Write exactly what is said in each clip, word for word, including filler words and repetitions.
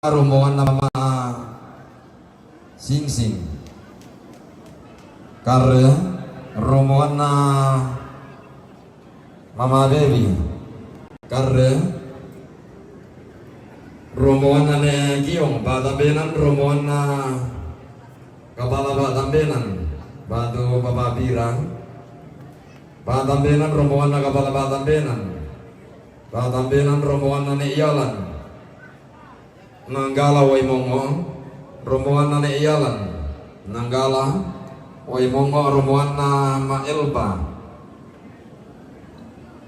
rombonganna Mama Singsing. Karre, rombonganna Mama Bebi. Karre, rombonganna Ne Giong, patambenan rombonganna Kapala Patambenan, Batu Papa Pirang. Patambenan rombonganna Kapala Patambenan. Patambenan rombonganna Ne Iyalan. Nanggala Waimongo, rombonganna Ne Iyalan. Nanggala Waimongo, rombonganna Ma Elpa.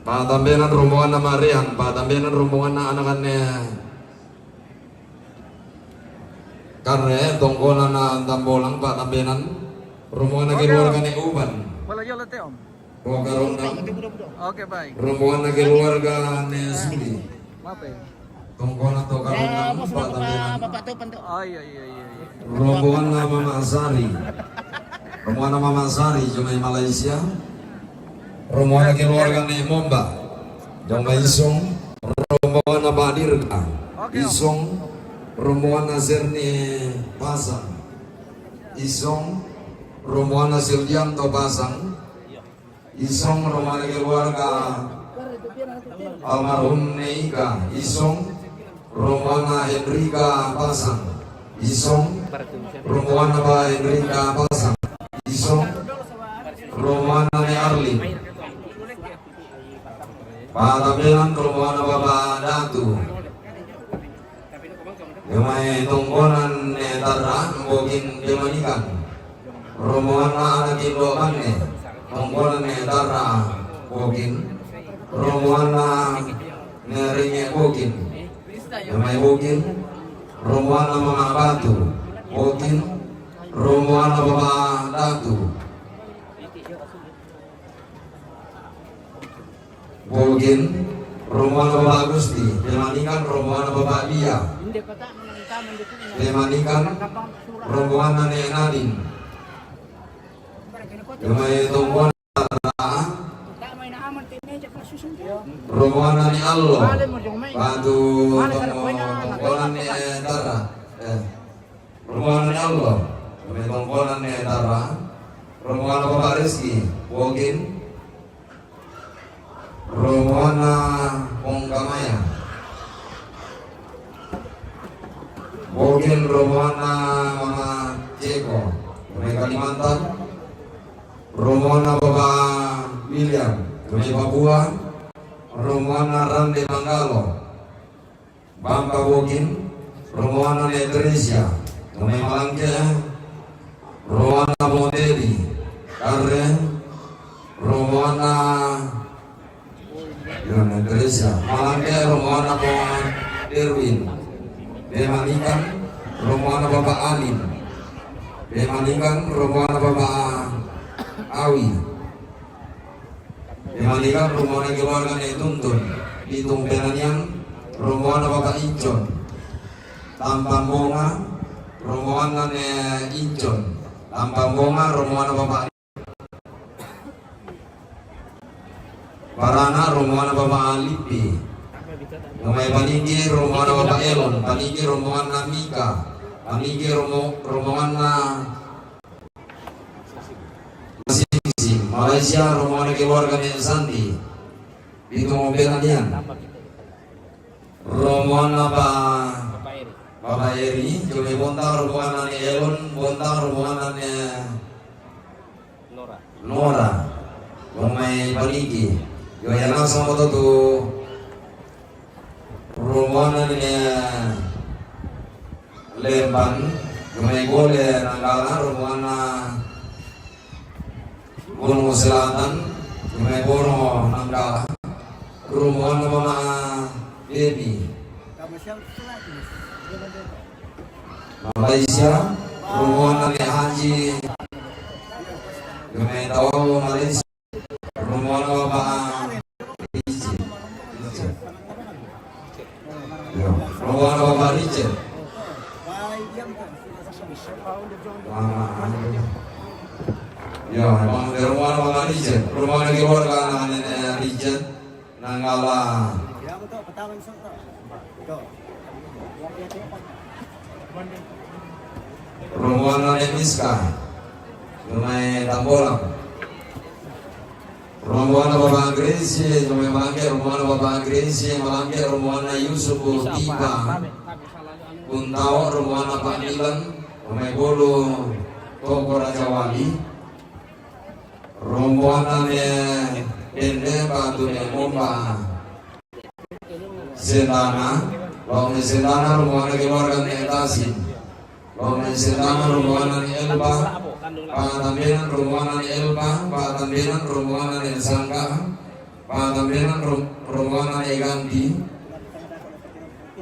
Patambenan rombonganna Ma Rehan, patambenan rombonganna anakanne Karre, tongkonanna Tambolang, patambenan rombonganna keluarga Ne Uban. Wala yala te, Om. Tokarondang. Oke, baik. Rombonganna keluarga Ne Suli. Maaf ya. Tongkonan Tokarondang, patambenan. Oh, iya, iya, iya, iya. Rombonganna Mama Sari. Rombonganna Mama Sari, jomai Malaysia. Rombonganna keluarga Ne Momba, jomai Isong. Rombonganna Pak Dirga, Isong. Rombonganna Serni Pasang, Isong. Rombonganna Silvianto Pasang, Isong. Rombonganna keluarga almarhum Ne Ika, Isong. Rombonganna Hendrika Pasang, Isong. Rombonganna Ba Hendrika Pasang, Isong. Rombonganna Ne Arli. Patambenan rombonganna Bapa Datu. Jomai tongkonan Ne Tarra, Bogin, Pemanikan. Rombonganna anak Indo Banne, tongkonan Ne Tarra, Bogin. Rombonganna Ne Ringe, Bogin. Jomai Bogin. Rombonganna Mama Batu, Bogin. Rombonganna Bapa Datu, Bogin. Rombonganna Bapa Agusti, Pemanikan. Rombonganna Bapa Dia, Pemanikan. Rombonganna Ne Nadin, jomai tongkonan. Rombonganna Ne Allo, Batu, tongkonan Ne Tarra. Eh. Rombonganna Ne Allo, jomai tongkonan Ne Tarra. Rombonganna Bapa Rizky, Bogin. Rombonganna Pongkamaya, Bogin. Rombonganna Mama Ceko, jomai Kalimantan. Rombonganna Bapa William, jomai Papua. Rombonganna Rande Manggalo, Bampa, Bogin. Rombonganna Ne Teresia, jomai Malangke. Rombonganna Moteri, Karre. Rombonganna, ya, Ne Teresia, Malangke. Rombonganna Mo Derwin, Pemanikan. Rombonganna Bapa Anin, Pemanikan. Rombonganna Bapa Awi, Pemanikan. Rombonganna keluarga Ne Tuntun, Pitung Penanian. Rombonganna Bapa Icon, Tampang Bonga. Rombonganna Ne Icon, Tampang Bonga. Rombonganna Bapa Barana, rombonganna Bapa Alipi. Jomai Paniki, rombonganna Bapa Elon. Paniki, rombonganna Mika. Paniki, romo-, rombonganna Masing-masing. Malaysia, rombonganna keluarga Ne Sandi, Pitung Penanian. Rombonganna Bapa, Bapa Eri, jomai Bontang. Rombonganna Ne Elon, Bontang. Rombonganna Ne Nora, jomai Paniki. Jomai Nasa Moto tu rombonganna Ne Lemban, jomai Bole Nanggala. Rombonganna Bono Selatan, jomai Bono Nanggala. Rombonganna Mama Devi, Malaysia. Rombonganna Ne Haji, jomai Tawau, Malaysia. Rombonganna Bapa Richard. Richard. Yo, rombonganna Bapa Richard. Mama, anu. Yo, emang rombonganna Bapa Richard. Rombonganna keluarga anak Ne Richard. Nanggala. Ya, betul. Pertama, betul. Betul. Ya, ya, ya. Rombonganna Miska, jomai Tambolang. Rombonganna Bapak Gresi, jomai Malangke, rombonganna Bapak Gresi, Malangke, rombonganna Yusuf Tipa. Kuntao, rombonganna Pak Milan, jomai Bolu, Toko Rajawali. Rombonganna ne Dende, Batu ne Momba. Sendana, Bang ne Sendana, rombonganna keluarga ne Tasin. Bang ne Sendana, rombonganna ne Elba. Patambenan, rombonganna ne Elba. Patambenan, rombonganna ne Sangga. Patambenan, rom-, rombonganna ne Ganti.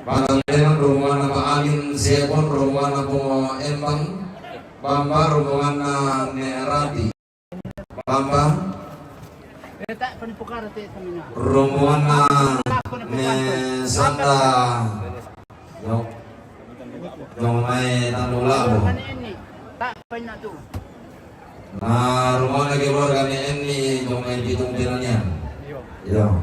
Patambenan, rombonganna Pak Alin Sepon, rombonganna Pongo Embang. Bamba, rombonganna ne Rati. Bamba. Rombonganna ne Sanda. Yo. Jomai Tandung Labo. Na rombonganna keluarga ne Enni, jomai Pitung Penanian. Yo.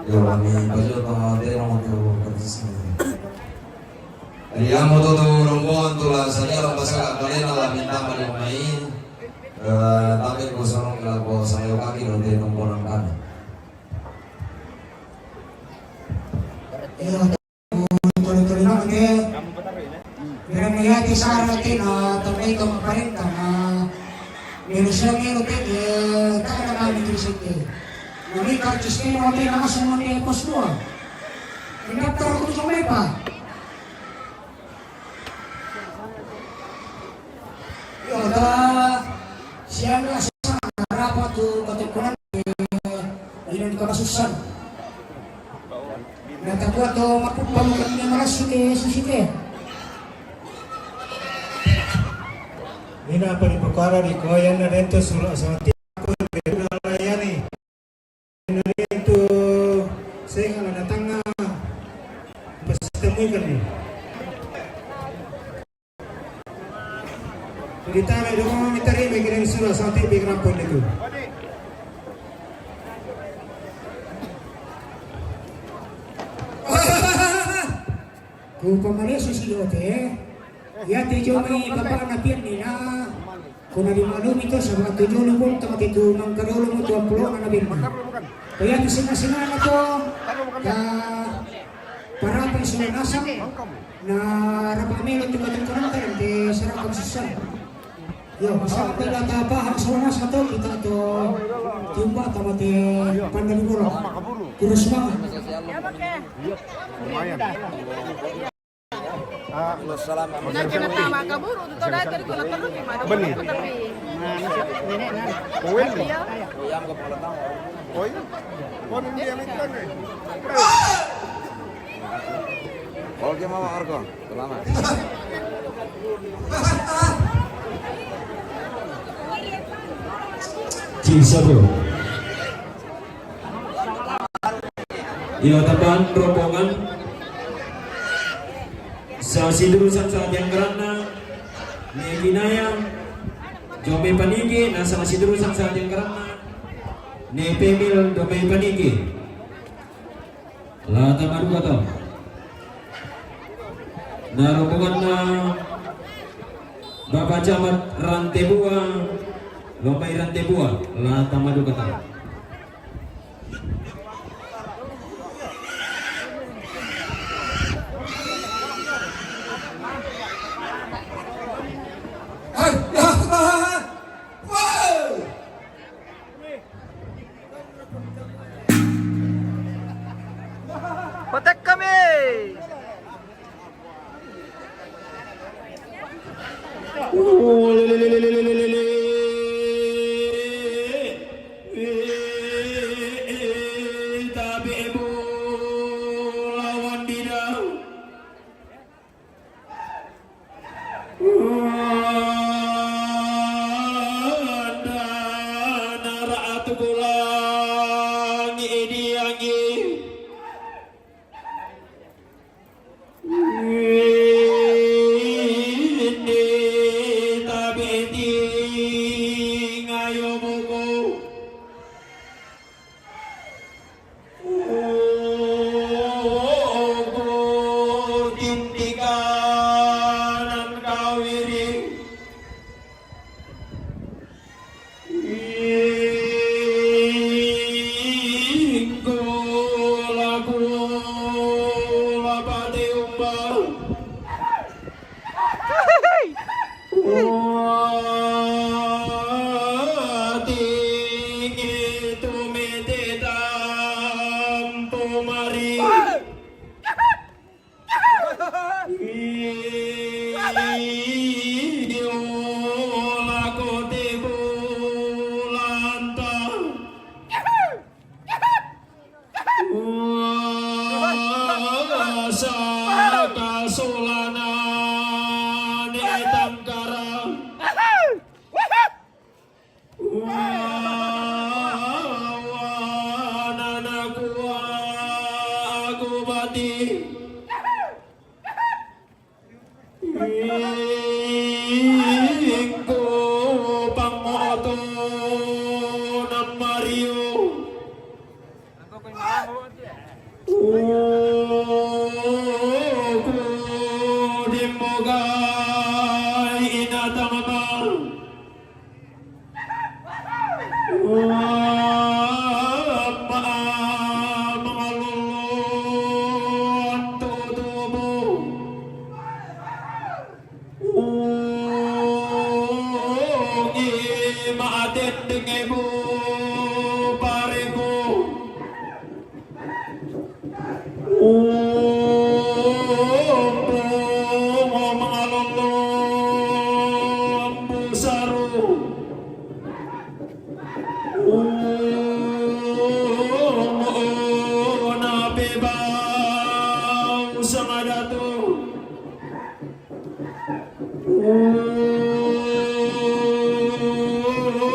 Yo, kami baju tengah dia orang tu. Jadi, amo tu, tu rombongan tu la sadia la pasala kalena la minta mali mai. Eh, tapi ko sarong la ko sayo kaki lo te nombolang kami. Iyo, tole-tole na te. Berani hati sara te na tamai to parenta na. Melo siya melo te ke, kada kami tu sike. Mami karcis te mo te na asal mo te pos dua. Indaptar ko tu sampai pa. Iyo, ta siang na sa rapat tu katukunan, eh, inan kabasusan. Na takuat tu mapupam kami malas suke susite. Ina pa di perkara di koyan na dento sura sawati ko de layani. Itu saya nggak datang, ah, pas temui kan nih. Kita ada dua orang minta rin, bikin surah satu, bikin apa itu. Ku pamalesu si Dote, eh. Iya te jo mai bapa na pian ni na. Kuna di malu mi to sama tu jolo bol tama te tu mangkarolo mo tu ampulo na bin. Kaya tu singa-singa na to. Ya, para pa isu na nasam. Na rapa melo tu batang kurang te sara susah. Yo, masa pila ta pa hak sona sato kita to timba tama te pandang bola. Kurus banget. Lumayan. Ah, lo salam sama. Nah, kena tama kaburu tu tadi tadi kalau terus di mana? Benih. Terus. Nah, nenek nah. Kowe ni. Iya. Oh iya. Kau ni dia minta ni. Oke, Mama Argo. Selamat. Cing satu. Iyo, taban rombongan. Sa sidurusan sa tiang garanna. Ne Binaya. Jomai Paniki, na sa sidurusan sa tiang garanna. Ne Pemil, Jomai Paniki. La tama duka to. Na rombonganna Bapak Camat Rantebua, Lombai Rantebua, la tama duka to. Patek kami. Di kanan kawiri. Ingko laku lapati umbal. Wati ngitu mete tampu mari. Iyo lako te bulanta. Wasa kasolana ne tangkara. Wah, wah, nanaku aku bati. Ingko pangoto namario. Uku di mogai inatang ma. Wah, ma, mangalolo tutubu. Ungi ma atendeng ibu pariku. Umpung mangalolo ambu saru. Umpung nape bau sangadatu.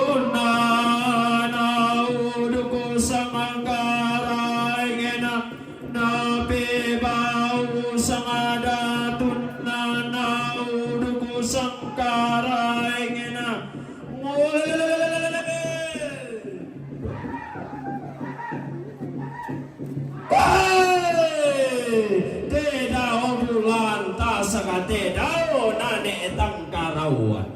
Unana uduku sangkara ingena nape bau sangadatun nana uduku sangkara ingena. Woi! Te dao bulan tasaka te dao nane tangkarauan.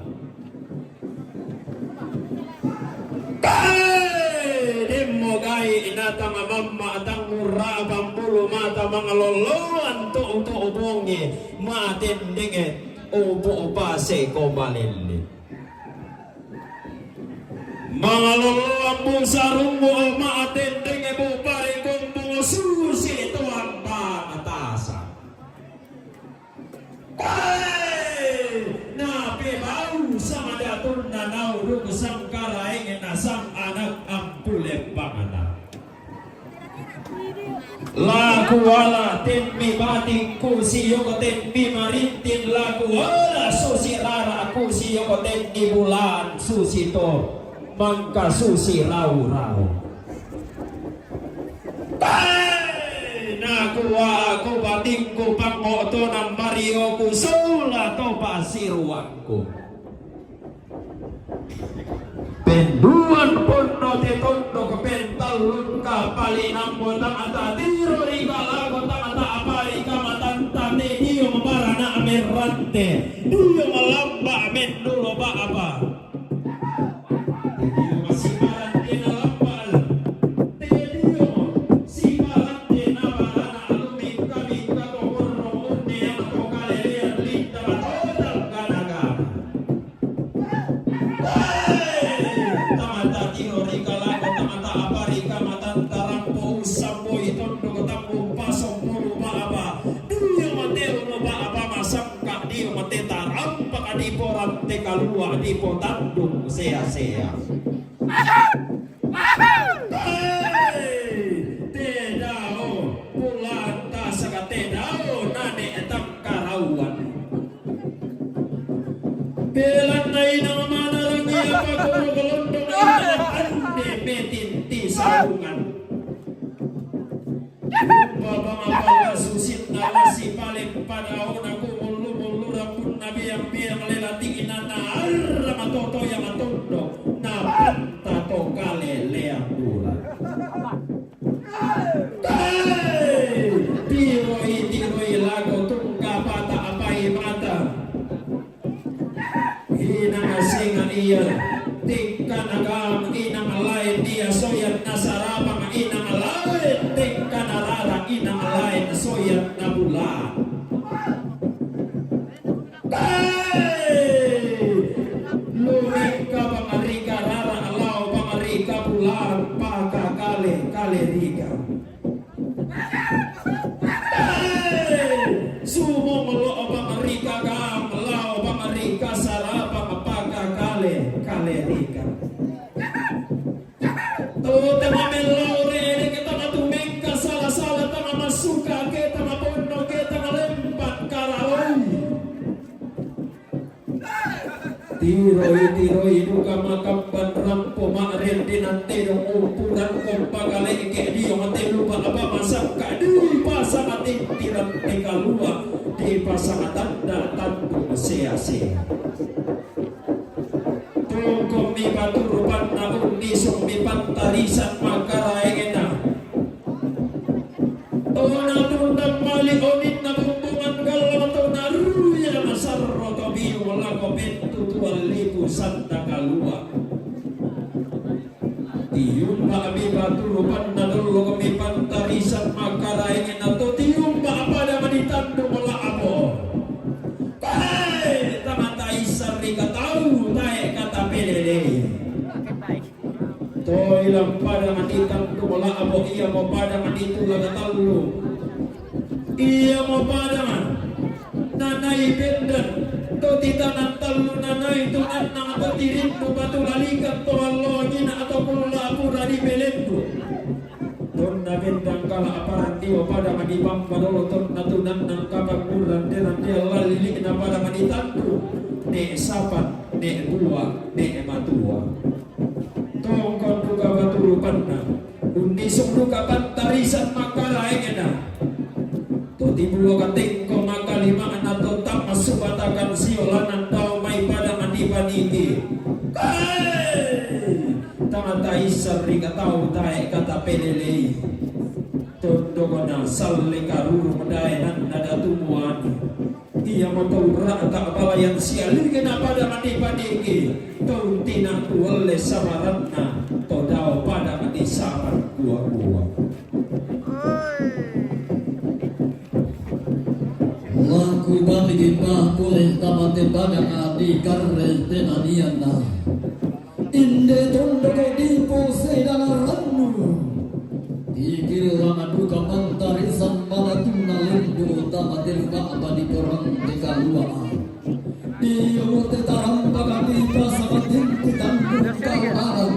Kae, demmo gai inatang mamma tangura pambulu mata mangaloloan to to bongi matendenge opo opase ko malelle. Mangalolo ambu sarumbu o ma'atendeng e bu parikumbu susi to amba atasa. Kae, nape bau sangadatunna nauduk sangkaraengenna sang anak ampule pangana. Lakuala temmi bating kusi yoko temmi marinting, lakuala susi rara kusi yoko temmi bulan susi to mangka susi rau-rau. Tae, nakua aku batingku pangoto nambarioku sola to pasiruangku. Penduan ponno te tondok pentallun kapali nambo tangata tiro ri balaku tangata apari kamatanta te dio mabarana amerrante dio malamba mendulo ba'apa. Te dio masibarante nalamba te dio sibarante nabarana lumingka-mingka to borro unne yang to kalelean linta matotal gana-gana. Tamata tiro ri kalako, tamata apa ri kamatanta rampo usamboi tondok tambung paso pulu ba'apa. Dio matelu no ba'apa masangka dio mateta rampa kadipo rante kalua dipo tandung sea-sea. Hei, te dao, pulanta saka te dao, nane tangkarauan. Belanna inang manarangi apa koro golondong inang ande metinti sarungan. Rupa bangapala susinna lasi paling padaona kumullu-mullu rapunna biang-biang lela tinginanna arra matoto yang tondo napanta to kaleleang bulan. Hei! Tiroi-tiroi lako tungka Tingkana gam inang lain dia soyan na sarapang inang lain, tingkana rara inang lain soyan na bulan. Hey! Lumingka bang rika rara, lao bang rika bulan, pakakale-kale rika. Hey! Sumong lo bang rika gam, lao bang rika sarapang, pakakale-kale rika. Tu tanga mellau re, ere ke tanga tumengka sala-sala, tanga masuka ke, tanga ponno ke, tanga lempat karaoi. Tiroi, tiroi duka makabban rampo ma'rende nante dong umpuran kompa kale ke dio mate lupa apa masak ka di pasang atin tirante kalua di pasang tanda tantu sea-sea. Tungkong mi paturupanna unnisung mi pantarisan makkaraengena. Tona tundang mali oninna bumbungan gallo tona ruya masarro to biu lako pettu tuan lipu sanda kalua. Tiumba mi paturupanna dollo mi pantarisan makkaraengena to tiumba pada mani tandu mala abo. Tae, tama taisserri katau, tae kata pelelei. Toilang pada mani tantu la'bo, iyamo pada mani tula katallu. Iyamo pada nanai bendan, to titanan tallu nanai tunanna to tirindu batu lalikan to allo nyina atau kulla pura di belendu. Tonna bendang kala aparan dio pada mani pampadolo tonna tunanna kapang kurang derang dia lalilikna pada mani tantu. Ne sapan, ne bua, ne matua. Tongkon duka paturupanna, unnisung duka pantarisan makkaraengena. To tibulo katengko makalimana to tammassu batakan sio lanang tau mai pada mani paniki. Hei! Tama taisserri katau tae kata pelelei. Tondokona salle karurung daenanna datu muani. Iyamo tau rata balayan sialikna pada mani paniki, tau tina tualle sabaranna, to dao pada mani sabar kua-kua. Laku bali gipa pole tamate pada mani karre tenanianna. Inde tondoko dipo sedana rannu. Dikirang duka pantarisan manatunna lendu tama telba bani porang de kalua. Dio te tarang pagati pasama tinti tanggung kabarang.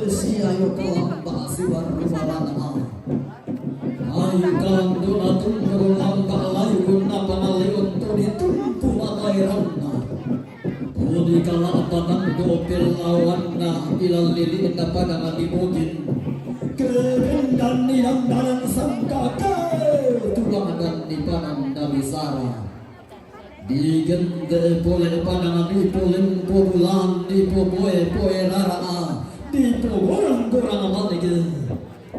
Sia yo kalamba sibar rumarana. Ayu kalandona tundurung lamba layu napa naleon to ditumpu matairanna. Pudi kala pananggo pelawanna ilal lili'na pada mani bogin. Kerendan ni dandanan sangka ke tulang dan ni panang dari sara. Digente pole panangan dipo lempo bulan dipo boe-boe rara'a dipo gorang-gorang manege.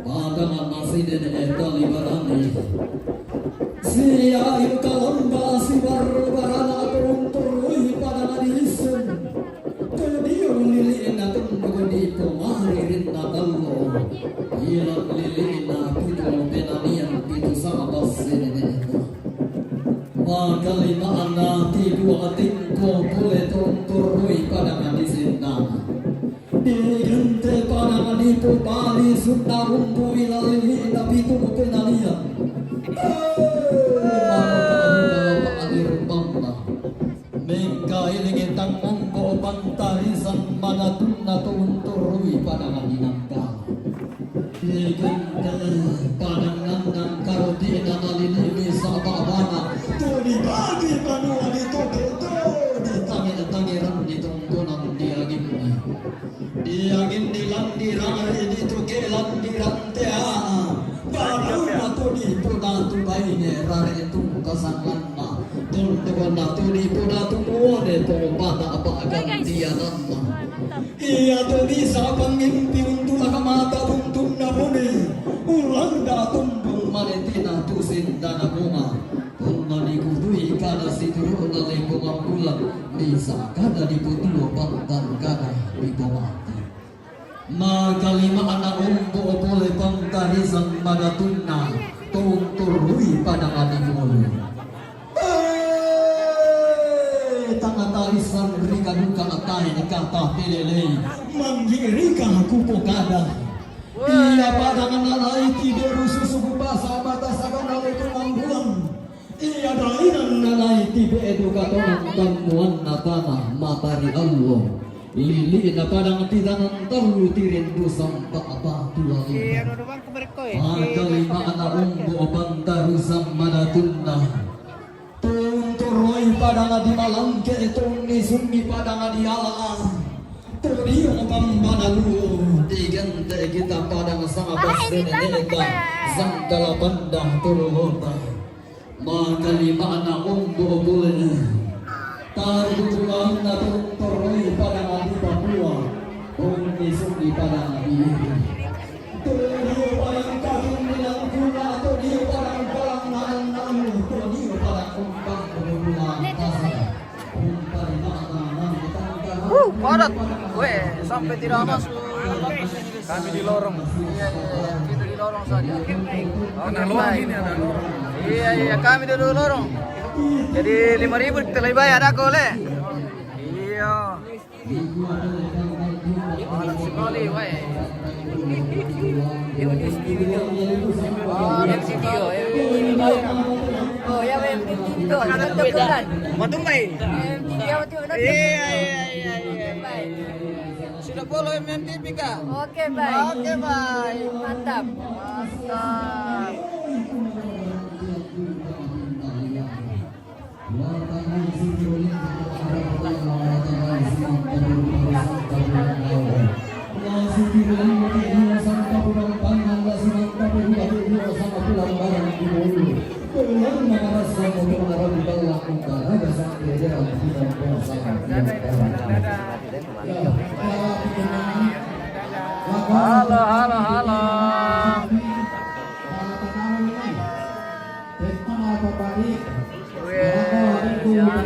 Padangan maside ne tali barani. Sia ayu kalamba sibarro barana atau unturui padangan diisun. Kedio lili'na tunduk dipo mari rinna tallo. Ilang lili'na pitu penanian pitu sama basine ne. Makalima'na tidua tingko pole tunturui padangan disindana. Digente padangan dipo bali sunda rumpu ilali'na pitu penanian. Mengkailingi tangungko pantarisan manatunna tunturui padangan dinangka. Digente padang nandang karotina nalilini sababana. To dibagi banua ditoke to ditange-tangeran ditongkonan dianginni. Dianginni landi rari ditoke landi rantea. Padang to dipodatu baine rare tungkasanganna. Tondokna to dipodatu muone to pada apa gantiananna. Iya to bisa pangimpi untuk mata untunna bone. Ulangda tumbung maletina tusindana bunga. Tonna dikutui kada situru'na lepungan bulan. Kada diputuo pangtan kada dipomati. Makalima'na ombo' pole pangkarisang madatunna, tontoroi padang dipolu. Eh, tangatarisang rika duka atae kata pelelei, manggi'rika kupokada. Ia padang nalai tiberu susu kupasa mata sagana leku mambuang. Ia dainan nalai tibe edu katonang tammuanna tana matari allo. Lili'na padang titanang tau tirindu sampa batu lalina. Makalima'na ombo' pangkarisang madatunna. Tunturoi padang di malangke, tunni sunni padang di ala. Tudio pambana luo, digente kita padang sama pasene neta, sangkala pandang turulota. Makalima'na ombo' pole. Tarbubulanna tontoroi padang di Papua, unni sunni padang di Iri. Tonio padang katung nilang kuna, tonio padang palang naan nanu, tonio padang umpang kumpulan kasa. Umpang naan nanu tangkara. Uh, padat. Weh, sampai tidak masuk. Kami di lorong. Iya, iya, iya. Kita di lorong saja. Oke, ada lorong baik. Ini ada lorong. Iya, iya, kami di lorong. Jadi lima ribu kita lebih bayar, ada kole. Iya. Panas sekali, weh. Oh, di studio, ya. Oh, ya, weh, itu, itu, itu, itu, kan. Matumbai. Iya, iya, iya, iya, iya. Sudah follow M M T V kah? Oke, bye. Oke, bye. Mantap. Mantap. Halo, halo, halo. Weh, siap.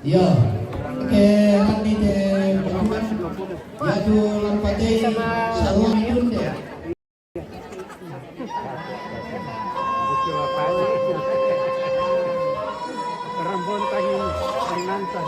Iya. Oke, nanti deh. Ya, tuh, lampatnya sama Yunde. Rambon tahin, tahin nanta.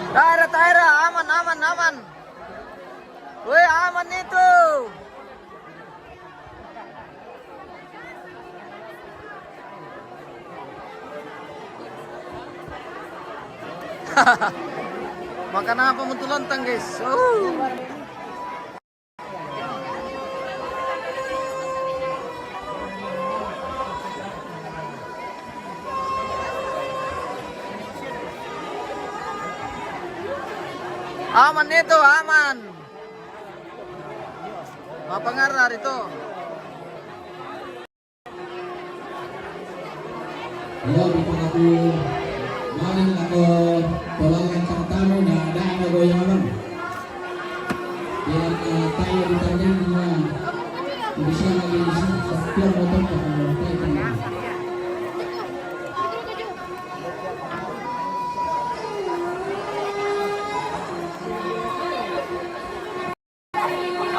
Taera, taera, aman, aman, aman. Weh, aman itu. Makan apa mutu lontang, guys? Oh. Aman itu, aman. Mapangarar itu. Iya, di pangadu maling atau tolongan tangtamu, nah, ada, ada goyangan. Biar, eh, tayo di tandem, nah, bisa lagi, bisa, setiap motor, eh, tayo di tandem.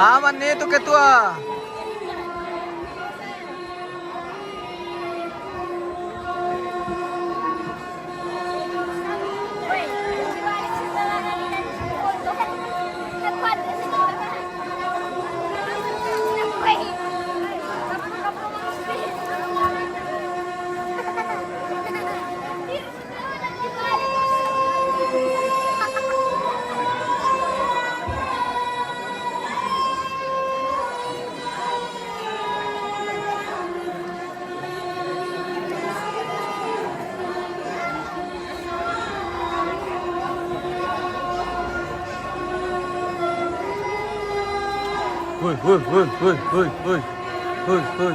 Aman itu, Ketua. Woi, woi, woi, woi, woi. Woi, woi.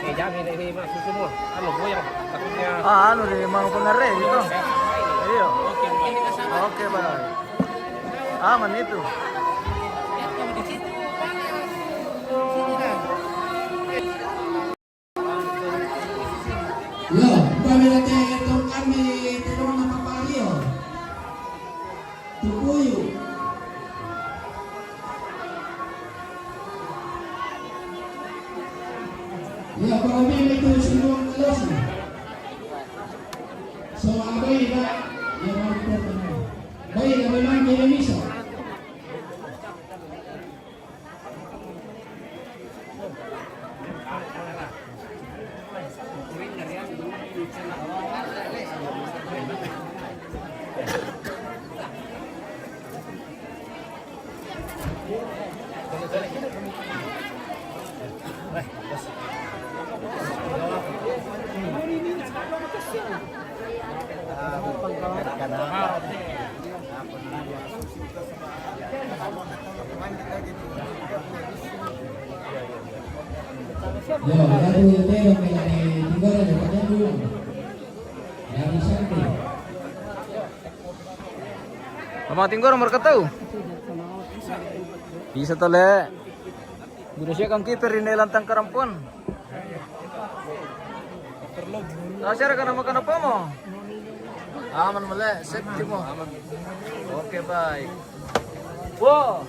Eh, jangan ini, ini masuk semua. Anu, goyang. Takutnya. Ah, anu deh, mau pengaruh gitu. Iya. Oke, Bang. Aman itu. Lo, pamela te tong kami te dong na papario. Tukuyu. Ya, para mimi tu sinuang kalosi. So, abai na, ya, mau kita. Bai na memang kaya misa. Yo, lagu Tero que la de Tigora de Pañuelo. Dari Santi. Ama Tinggoro merkatau. Bisa tole. Guna siya kang kiper ini lantang karampuan. Asar kana makan apa mo? Aman mele, safety mo. Oke, baik. Wow.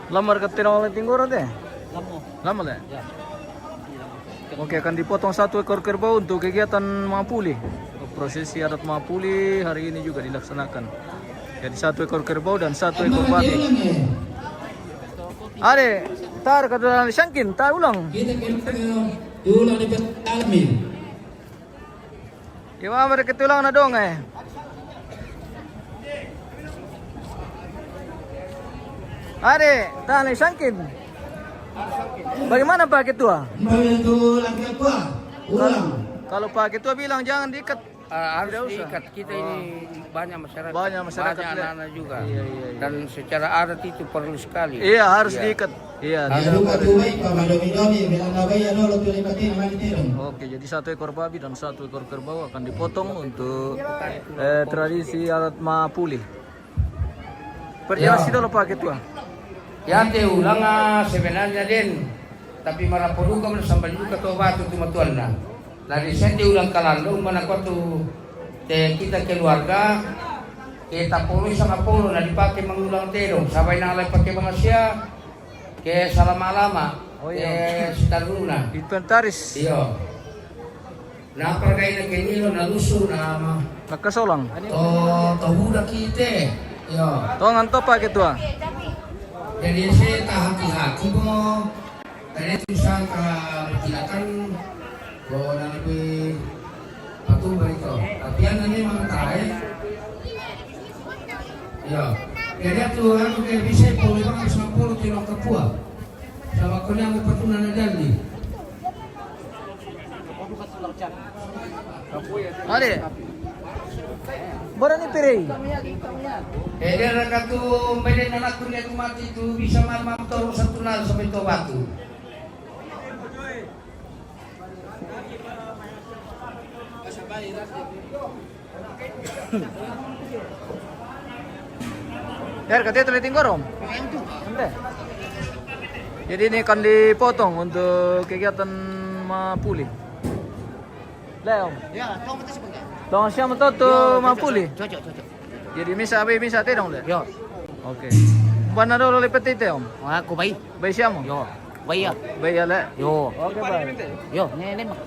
Lamar ka tinaw ng tingguro de. Lamo. Lamo le. Ya. Oke, akan dipotong satu ekor kerbau untuk kegiatan Mapuli. Prosesi adat Mapuli hari ini juga dilaksanakan. Jadi satu ekor kerbau dan satu ekor babi. Are, tar ka dalam sangkin, tar ulang. Kita ke ulang di Almi. Iwa mereka tulang na dong eh. Are, tar sangkin. Bagaimana Pak Ketua? Bagaimana tuh laki apa? Ulang. Kalau Pak Ketua bilang jangan diikat. Ah, harus diikat. Kita ini banyak masyarakat. Banyak masyarakat, banyak anak-anak juga. Iya, iya, iya. Dan secara adat itu perlu sekali. Iya, harus diikat. Iya, harus diikat. Oke, jadi satu ekor babi dan satu ekor kerbau akan dipotong untuk, eh, tradisi adat Mapuli. Perjelas dulu, Pak Ketua. Ya, te ulang, ah, sebenarnya den. Tapi marapo duka mo sampai duka to batu tu matuanna. Na di sende ulang kalando mana ko tu te kita keluarga ke tapolo sama polo na dipake mangulang tedong. Sabai na alai pake mangasia ke salama-lama. Oh, iya. Ke sitaruna. Inventaris. Iyo. Napa kaina kenilo nalusu nama. Nakasolang. To, to budak ite. Yo. Tongan topa ketua. Jadi saya tak hati-hati mo. Tadi tulisan ka bertindakan bahwa lebih patung berito. Tapi yang ini memang tae. Ya. Jadi aku aku kayak bisa puluh lima ratus enam puluh kilo kepua. Sama kau yang berpatunan ada nih. Ade. Bara ni pirei. Eh, dia raka tu, mbede na laku ni aku mati tu, bisa mal mam toru satu nal sampai to batu. Biar katanya tuliting gorong. Ente. Jadi ini akan dipotong untuk kegiatan mapuli. Leong. Ya, tong kita sebentar. Tong siapa tuh tuh mapuli? Cocok, cocok. Jadi misa abe misa te dong le. Yo. Oke. Bana dolo le peti te om. Aku bai. Bai siamo? Yo. Bai ya. Bai ya le. Yo. Oke bai. Yo, ne ne mak.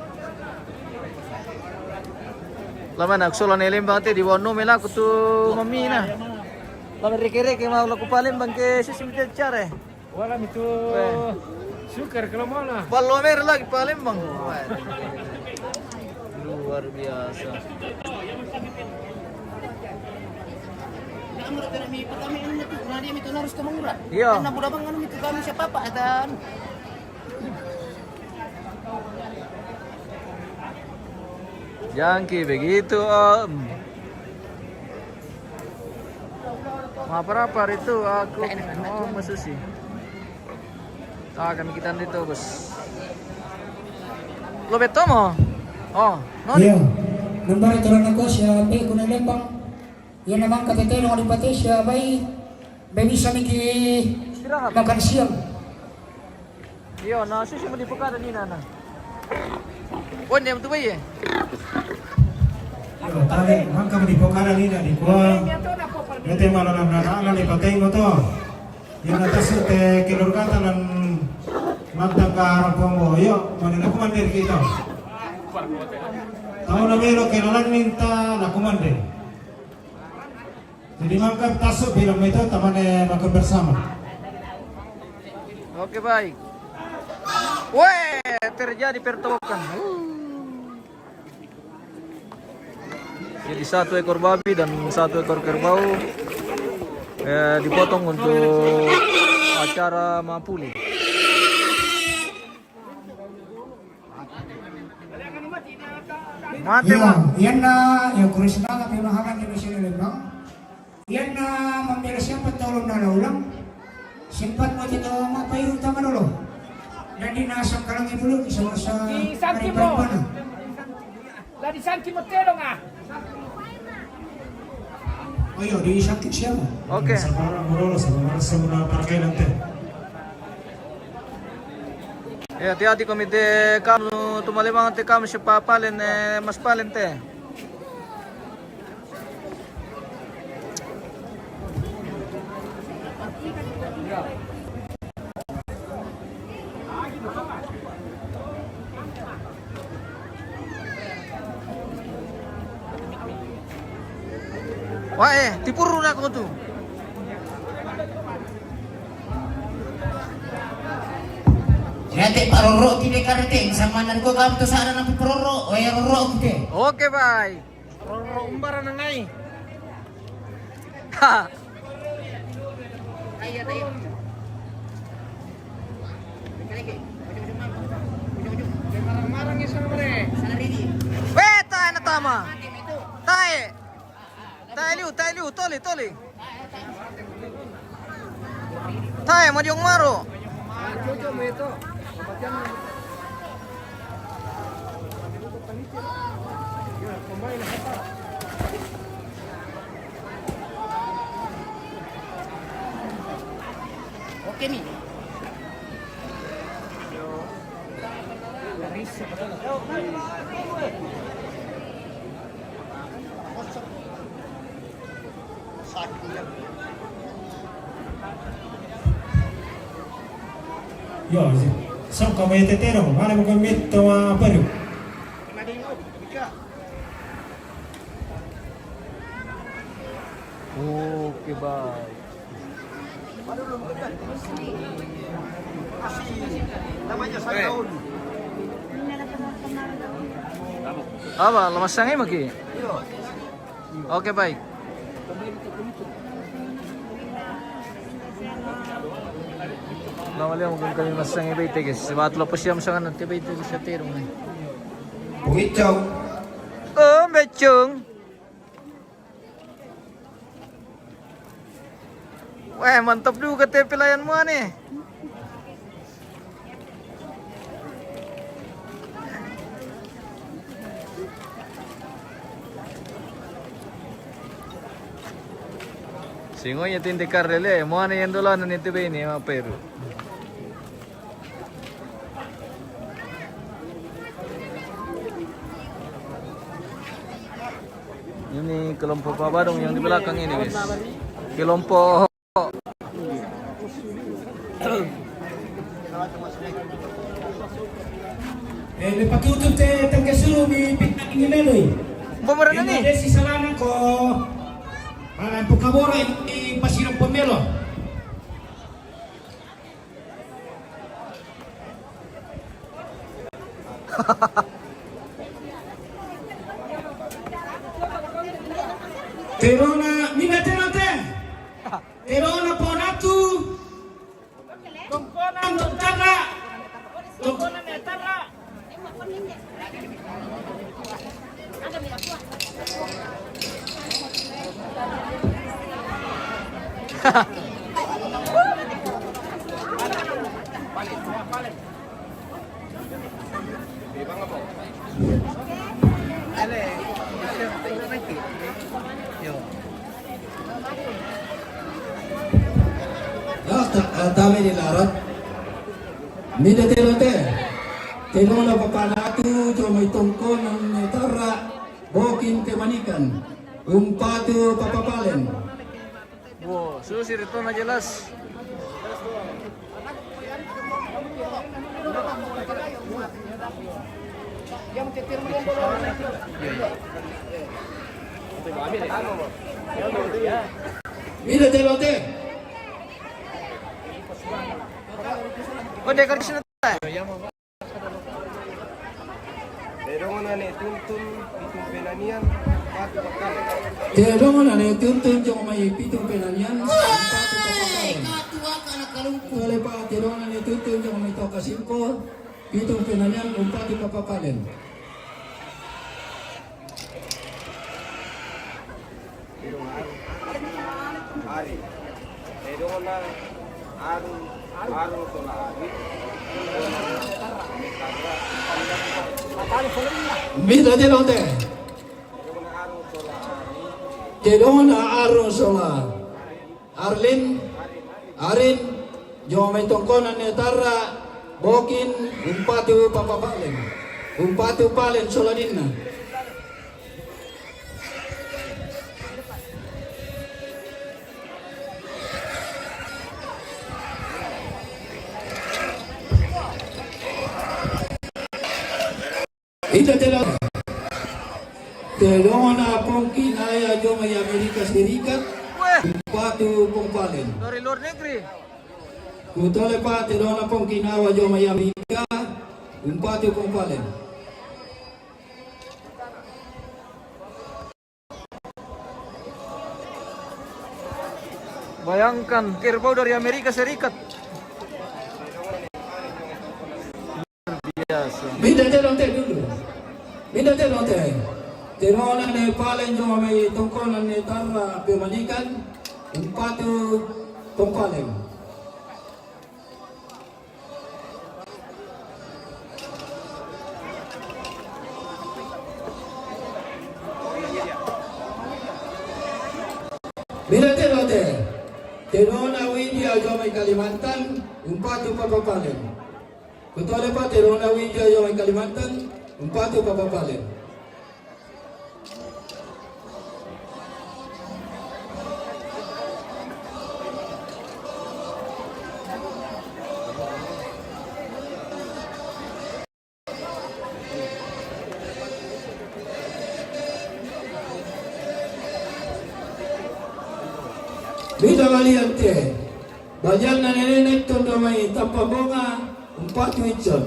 Lama nak solo ne lembang te di wonu mela kutu mamina. Lama reke-reke mau laku Palembang ke sisi mite care. Wala mitu sukar kalau mana? Palomero lagi Palembang. Wah, luar biasa. Iya. Karena budak bang anu itu kami siapa apa ada. Jangki begitu om. Ma parapar itu aku mau masusi. Takan kita itu bos. Lo betomo? Oh, no. Iya. Nambar itu anak kos ya, pe kuna lembang. Iya namang kata telo di pates ya, bai. Bai bisa miki makan siang. Iyo, na susi mo di pokada ni nana. Onde mo tu bai e? Iyo, tale mangka mo di pokada ni na di kua. Mete mala na na na ni pateng mo to. Iyo na tasu te kelor kata nan mantang ka rampong mo. Iyo, mane na kumande kita. Tahu na melo kelolan minta na kumande. Jadi mangka tasu bilang itu teman makan bersama. Oke baik. Weh, terjadi pertobokan. Uh. Jadi satu ekor babi dan satu ekor kerbau eh, dipotong untuk acara mapuli. Mate. Iya, ma. Iyan na, ya kuris na, tapi mahakan di Mesir lembang. Iyan na, mambela siapa tolong na ulang. Sempat mau kita mau apa itu utama dulu. Dan di nasang kalang itu dulu, bisa masa di sangki mo. Lah di sangki mo telong ah. Ayo, di sangki siapa? Oke. Sabar, sabar, sabar, sabar, pakai nanti. Eh, hati-hati komite kamu, tumalemang te kamu siapa palen, eh, mas palen te. Wa eh, tipuru na ko tu. Ya te paroro ti de kare te sama nan ko kam to sara na paroro, o ya roro ki te. Oke, bye. Roro umbara na ngai. Ha. Marang-marang ya sama re. Weh, tae na tama. Tae. Tae liu, tae liu, toli, toli. Tae, madiong maro. Oke mi. Yo, so kama ya tetero, mana bukan metto ma baru. Bye. Apa, lemas sangai maki? Oke, baik. Lama lihat mungkin kami masang iba ite, guys. Sebab lo pesiam sangan nanti iba ite bisa terung nih. Pungicau. Oh, becung. Weh, mantap juga te pelayan mua ni. Singonya tinte karele, mua ni yang dola nani te beni ma Peru. Ini kelompok Pak Badung yang di belakang ini, guys. Kelompok. Eh, le patutup te tangke sulu mi pita ini meloi. Bomberan ini. Desi salana ko. Ah, pukabora ini pasirang pemelo. Terona, mina terona te. Terona ponatu. Tongkonan tara. Tongkonan tara. Ah, ta-, ah, tame ni larat. Mida tero te. Tero na papanatu, jo mai tongkonan ne tara, bokin te manikan. Umpatu papapalen. Wow, susi ritona jelas. Mira, te lo te. Ode kerja. Tedongan ane tuntun, pitung penanian, patu bakal. Tedongan ane tuntun, jong mai pitung penanian, patu bakal. Kole pa, tedongan ane tuntun, jong mai toka simpo, pitung penanian, umpatu papapalen. Ari. Tedongan aru, aru sola ari. Mita tedongan te. Tedongan aru sola. Arlin, Arin, jong mai tongkonan ne tara, bokin, umpatu papapalen. Umpatu palen sola dinna. Ita tela. Tedongan pongki naya jong mai Amerika Serikat. Weh. Umpatu pongpalen. Dari luar negeri. Kutole pa tedongan pongki nawa jong mai Amerika. Umpatu pongpalen. Bayangkan, kerbau dari Amerika Serikat. Luar biasa. Minda te lonte dulu. Minda te lonte. Tedongan ne palen jong mai tongkonan ne tara pemanikan. Umpatu pongpalen. Bila te lote, tedongan India jong mai Kalimantan, umpatu papapalen. Kutole pa tedongan India jong mai Kalimantan, umpatu papapalen. Mida balian te. Balianna nenena Itton dua mai Tampang Bonga, umpatu Itton.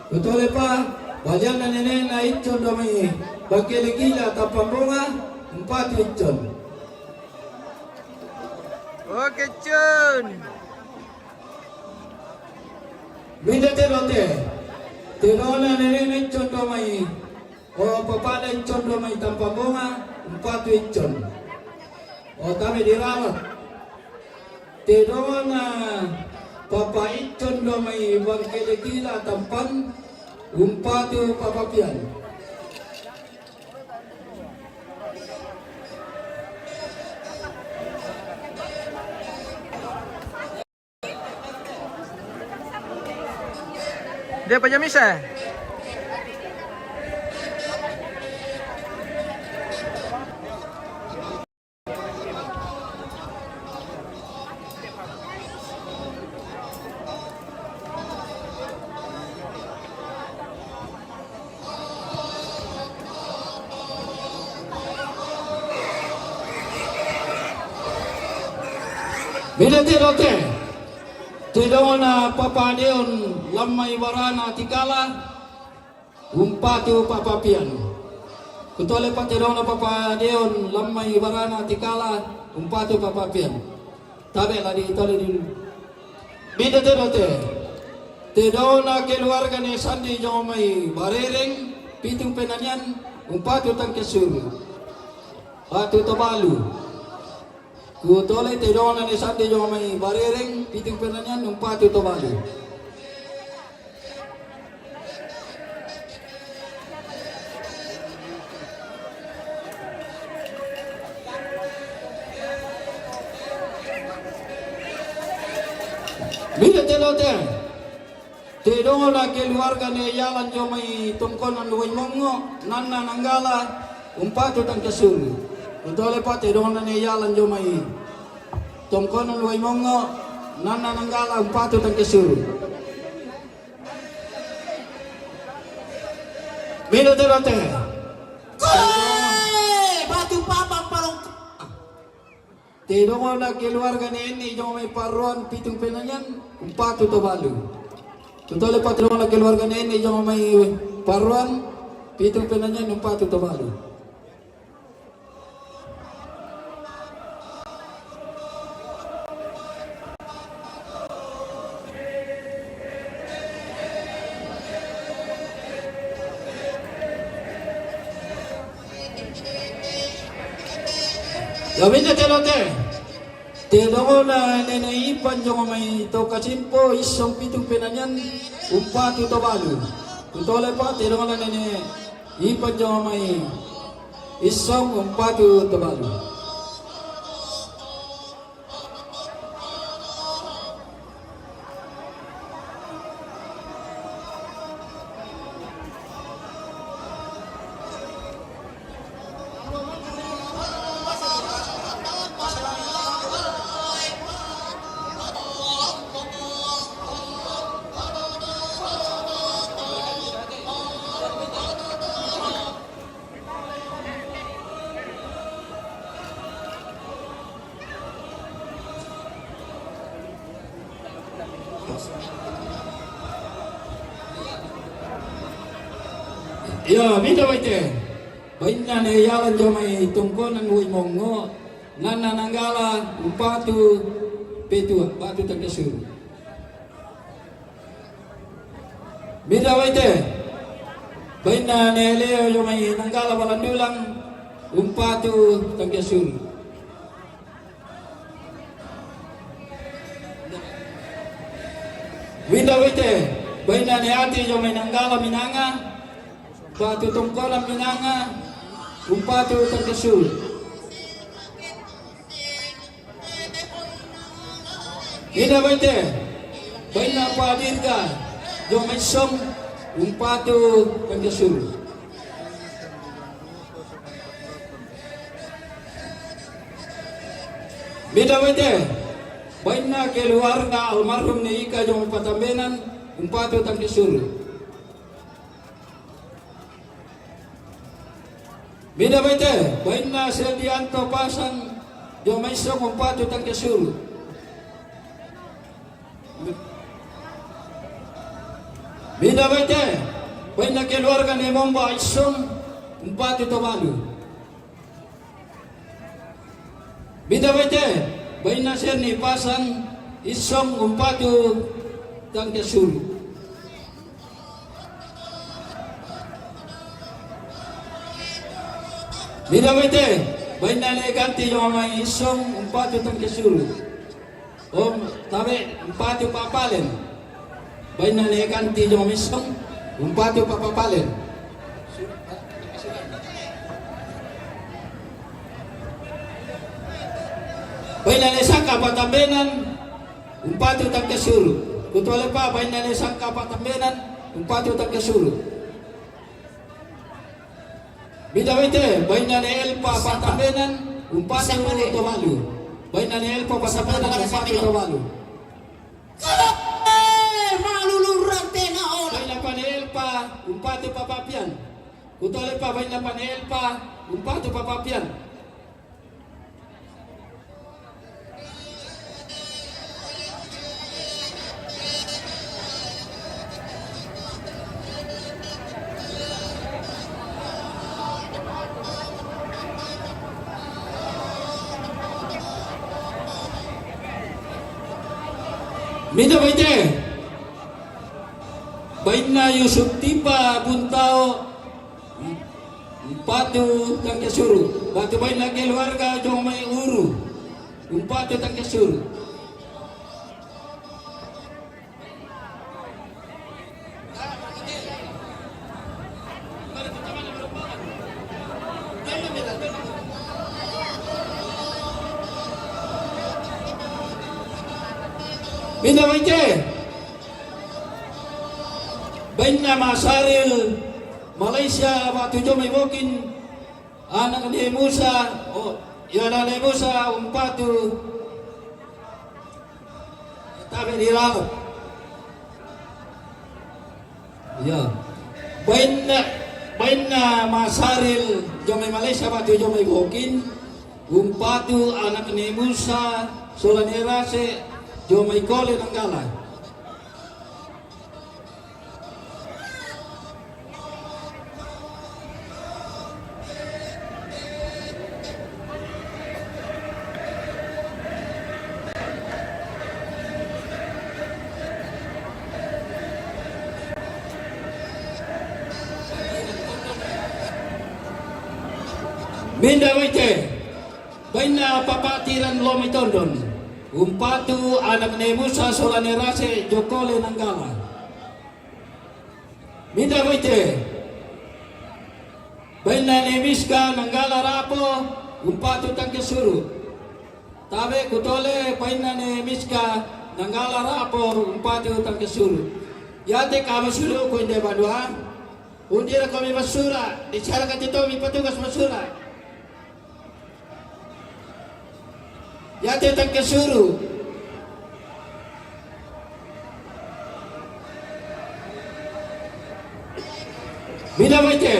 Kutole pa, balianna nenena Itton dua mai Bangkele Kila Tampang Bonga, umpatu Itton. Oke, Cun. Mida tedong te. Tedongna nenena Itton dua mai. O, papada Itton dua mai Tampang Bonga, umpatu Itton. O, tabe dirawat. Tedongna papa Itton dua mai Bangkele Kila Tampang, umpatu papa Pian. Dia apa jam isa? Mida tedong te. Tedongna papa Deon lammai barana Tikala, umpatu papa Pian. Kutole pa tedongna papa Deon lammai barana Tikala, umpatu papa Pian. Tabe la ditole di. Mida tedong te. Tedongna keluarga ne Sandi jong mai Barereng, Pitung Penanian, umpatu Tangkesur. Patu Tobalu. Kutole tedongna ne Sandi jong mai Barereng, Pitung Penanian, umpatu Tobalu. Mida tedong te. Tedongna keluarga ne Yalan jong mai Tongkonan Waimongo, Nanna Nanggala, umpatu Tangkesur. Kutole pa tedongna ne Yalan jong mai Tongkonan Waimongo, Nanna Nanggala, umpatu Tangkesur. Mida tedong te. Koe! Batu papa parong. Tedongna keluarga ne Enne jong mai Parruan, Pitung Penanian, umpatu Tobalu. Kutole pa tedongna keluarga ne Enne jong mai Parruan, Pitung Penanian, umpatu Tobalu. Yo, mida tedong te. Tedongna nene Ipan jong mai Tokasimpo, Issong Pitung Penanian, umpatu Tobalu. Kutole pa tedongna nene Ipan jong mai Issong, umpatu Tobalu. Yo, mida waite. Bainna ne Yalan jong mai Tongkonan Waimongo, Nanna Nanggala, umpatu Petua, umpatu Tangkesur. Mida waite. Bainna ne Leo jong mai Nanggala Balandulang, umpatu Tangkesur. Mida waite. Bainna ne Ati jong mai Nanggala Minanga, umpatu Tongkonan Minanga, umpatu Tangkesur. Mida waite. Bainna Pa Dirga jong mai Song, umpatu Tangkesur. Mida waite. Bainna keluarga almarhum ne Ika jong mai Patambenan, umpatu Tangkesur. Mida waite, bainna Seldianto Pasang, Jong mai Isong umpatu Tangke Suru. Mida bai te, bainna keluarga ni Momba Isong umpatu Tobalu. Mida bai te, bainna ser ni Pasan Isong umpatu Tangke Suru. Mida bai te, bainna ni Ganti jong mai Isong umpatu Tangke Suru. Om tabe umpatu Papalen. Bainna ni Ganti jong mai Isong umpatu Papalen. Bainna ni Saka Patambenan umpatu Tangke Suru. Kutole pa, bainna ni Saka Patambenan umpatu Tangke Suru. Mida bai te, bainna ni Elpa Patambenan umpatu Tobalu. Bainna ni Elpa Patambenan umpatu Tobalu. Malulurante na ola. Bainna pa ni Elpa umpatu Papapian. Kutole pa, bainna pa ni Elpa umpatu Papapian. Mida bai te, bainna Yusuf Tipa Buntao umpatu Tangke Suru. Batu bainna keluarga jong mai Uru umpatu Tangke Suru. Mida bai te, bainna Masaril Malaysia batu jong mai Bokin, anak ni Musa, oh, ya, anak ni Musa umpatu tabe di laut. Ya. Bainna, bainna Masaril jong mai Malaysia batu jong mai Bokin umpatu anak ni Musa sola ni Rase jong mai Kole Nanggala. Mida bai te, bainna Papa Tiran Lomitondon umpatu anak ni Musa sola ni Rase jong Kole Nanggala. Mida bai te, bainna ni Miska Nanggala Rapo umpatu Tangke Suru. Tabe kutole, bainna ni Miska Nanggala Rapo umpatu Tangke Suru. Yate kami sulu ku inde banua. Undira kami basura, di cara kati tomi patugas basura. Yate Tangke Suru. Mida bai te,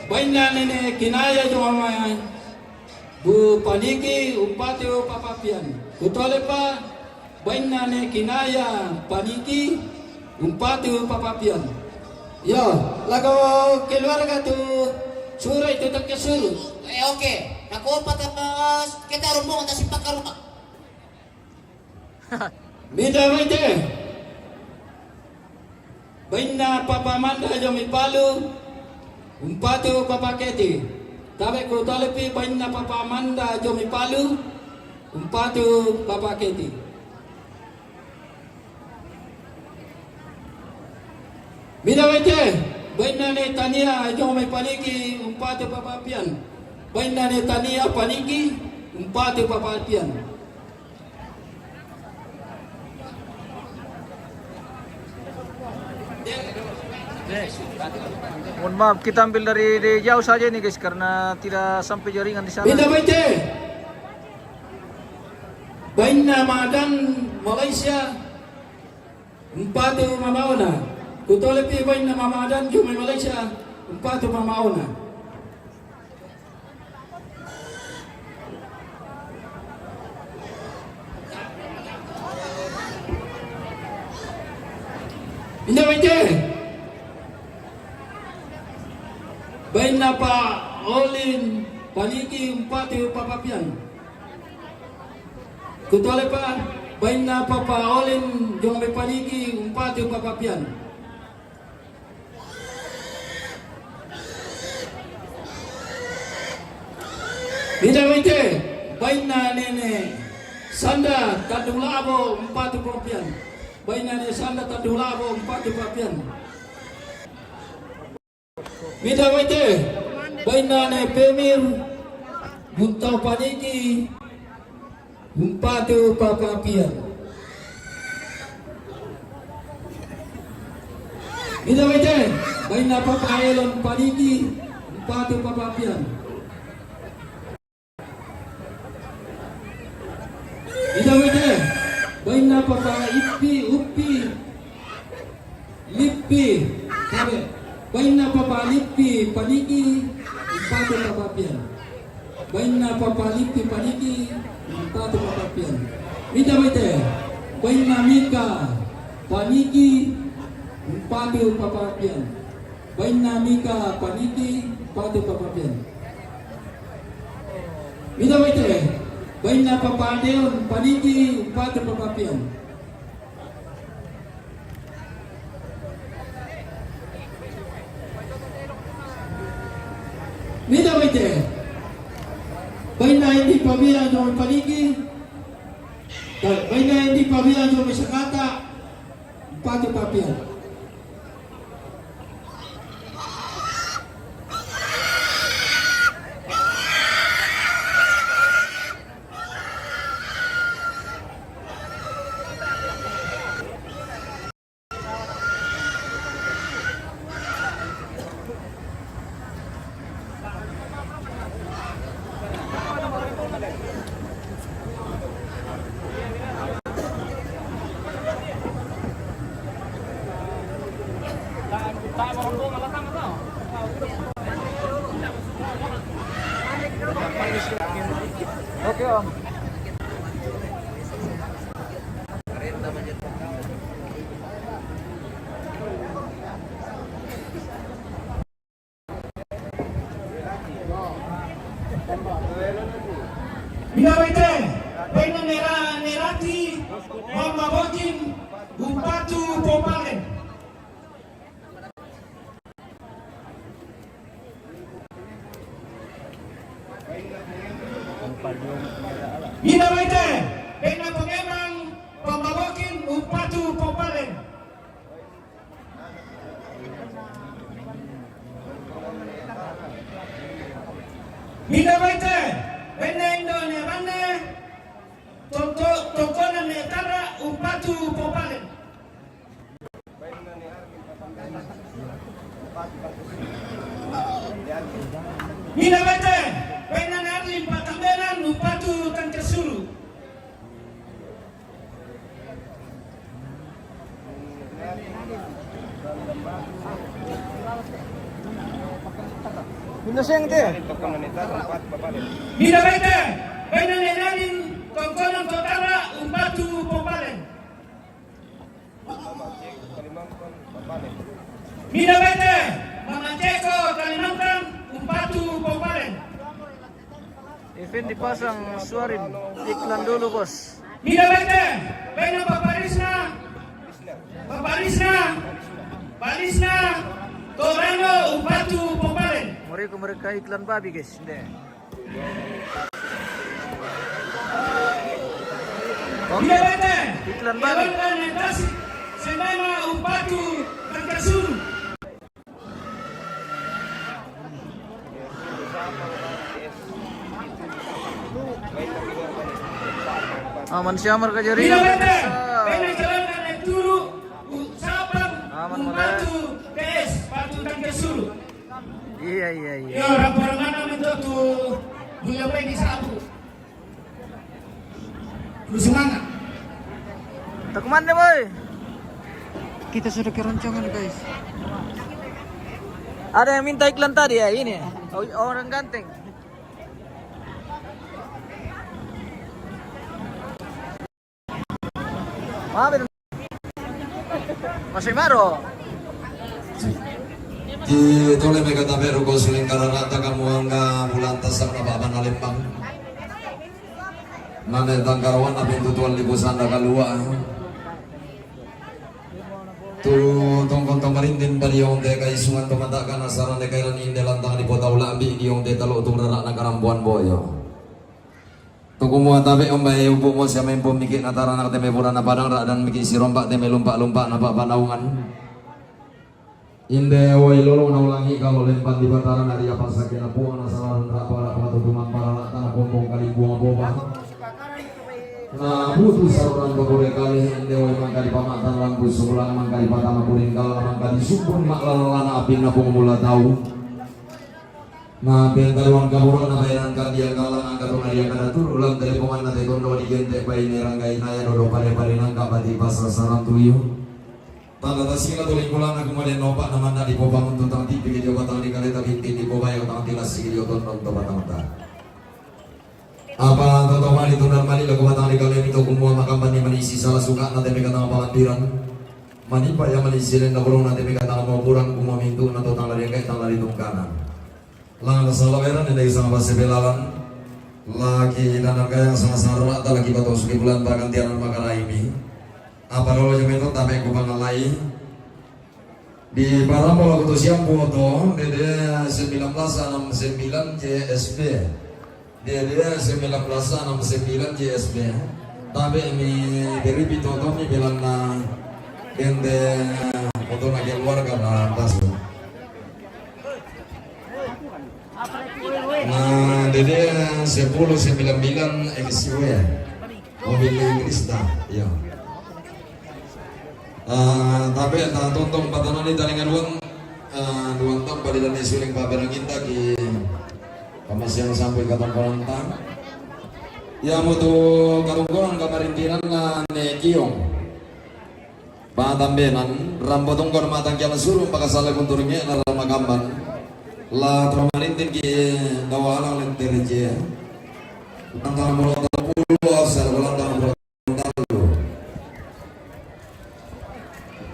bainna ni Kinaya jong mai Bu Paniki umpatu Papapian. Kutole pa, bainna ni Kinaya Paniki umpatu Papapian. Yo, lagu keluarga tu Suru itu Tangke Suru. Eh, oke. Nako patapas kita rombongan ta sipakaruma. Mida bai te, bainna Papa Manda jong mai Palu umpatu Papa Keti. Tabe kutole pi, bainna Papa Manda jong mai Palu umpatu Papa Keti. Mida bai te, bainna ni Tania jong mai Paniki umpatu Papapian. Bainna ni Tania Paniki umpatu Papapian. Mohon maaf, kita ambil dari, dari jauh saja ini, guys, karena tidak sampai jaringan di sana. Mida bai te, bainna Madan Malaysia umpatu Mama Ona. Kutole pi, bainna Mama Madan jong mai Malaysia umpatu Mama Ona. Inda waite. Bainna Pa Olin Paniki umpatu Papapian. Kutole Pa, bainna Papa Olin Jombe Paniki umpatu Papapian. Mida waite, bainna Nene Sanda Tandulabo umpatu Papapian. Bainna Nene Sanda Tandulabo umpatu Papapian. Mida waite, bainna Nene Pemir Guntau Paniki umpatu Papapian. Mida waite, bainna Papa Elon Paniki umpatu Papapian. Mida waite, bainna Papa Ippi Uppi Lippi, kabe. Bainna Papa Lippi Paniki umpatu Papapian. Bainna Papa Lippi Paniki umpatu Papapian. Mida waite, bainna Mika Paniki umpatu Papapian. Bainna Mika Paniki umpatu Papapian. Mida waite, bainna Papa Deon Paniki umpatu Papapian. Mida waite, bainna Indi Pabia Jombe Paniki. Bainna Indi Pabia Jombe Sakata umpatu Papapian. Oke, Om. Mina waite, bainna Nera-, Nerati, Mama Bokin, umpatu Popalen. Mina waite, bainna Pangembang, Mama Bokin, umpatu Popalen. Mida waite, bainna Indo Nene Ranne, Tongko-, Tongkonan Nene Tara, umpatu Popalen. Mina waite, bainna Nene Arlin Patambenan, umpatu Tangkasulu. Mina waite, bainna Nene Arlin Tongkonan Totara, umpatu Popalen. Mina waite, Mama Ceko Kalimantan, umpatu Popalen. Effendi pasang Suarin, iklan dulu, Bos. Mina waite, bainna Papa Risna, Papa Risna, Papa Risna, Torano, umpatu Popalen. Mereka, mereka iklan babi, guys. Nde. Oke. Iklan babi. Sendana umpatu Tangkasulu. Aman Syamar kajari. Mina waite, bainna Jalan Turu, Sapang, aman, umpatu T S, patu Tangkasulu. Iya, iya, iya. Yo, orang-orang mana minta tu, boleh main di sabu. Lu semangat. Tak kemana, boy? Kita sudah keroncongan, guys. Ada yang minta iklan tadi ya, ini. Oh, orang ganteng. Maaf, ya. Simaro. Ki tole mega tabe ruko suling karara taka muanga bulan tasak na baba na lembang. Nane tangkarawan na pintu tuan lipusan da kalua. Tu tongkon tamarintin padiong te kaisungan pamatakan asaran de kairan inde lantang di potau lambi diong te talo tu rara na karampuan boyo. Tuku mua tabe ombai upu mo siame impu miki na taranak teme pura na padang ra dan miki sirompak teme lumpak-lumpak na pa panaungan. Inde woi lolo na ulangi kalo lempan di bataran ari apa sake na puang na salarun ra pala patu tumang paralak tana kompong kali buang boba. Na butu saruran babore kali inde woi mangka di pamatan lampu sebulan mangka di patama kuring kala mangka di sumpun mak lalana apin na pung mula tau. Na pentaruan kaburan na bayanan kan dia kala angka tuna dia kada turu lam telepongan na tetondo di gente bai ne ranggai naya dodo pare-pare nangka bati pasal salam tuyu. Tanda tasila tu lingkulan aku made nopak na manda di popa mun tutang tipi ke jawatan di kaleta binti di popa yang tang tilas sigi di oton dong topa tang ta. Apa toto mali tunar mali lagu batang di kale mito kumua makam bani manisi salah suka na teme katang palampiran. Mani pa ya manisi len na burung na teme katang mau puran kumua mintu na totang lari engkai tang lari tungkanan. Lang na sala weran ende isang base belalan. Lagi danan kayang sanga sarata lagi bato suki bulan bagantian makaraimi. Apa dolo jame to tabe ku pangalai. Di Parambo lagu tu siang foto, dede sembilan belas enam sembilan J S B. Dede sembilan belas enam sembilan J S B. Tabe mi beri pito to mi bilang na gente foto na keluarga na tasu. Na dede sepuluh sembilan bilan X W. Mobil Krista, iya. Ah, tabe ta tontong patanani talingan wang, ah, duang tang padilan ni suling paberang inta ki pamasiang sampai katang kolantang. Ya mutu katungkonan kamarintinan na ne kiong. Patambenan, rambo tungkon matang kiana surung pakasale kunturinge na ramakamban. La tromarintin ki dawa alang lentereje. Lantang muro tang pulo asal lantang muro tang lu.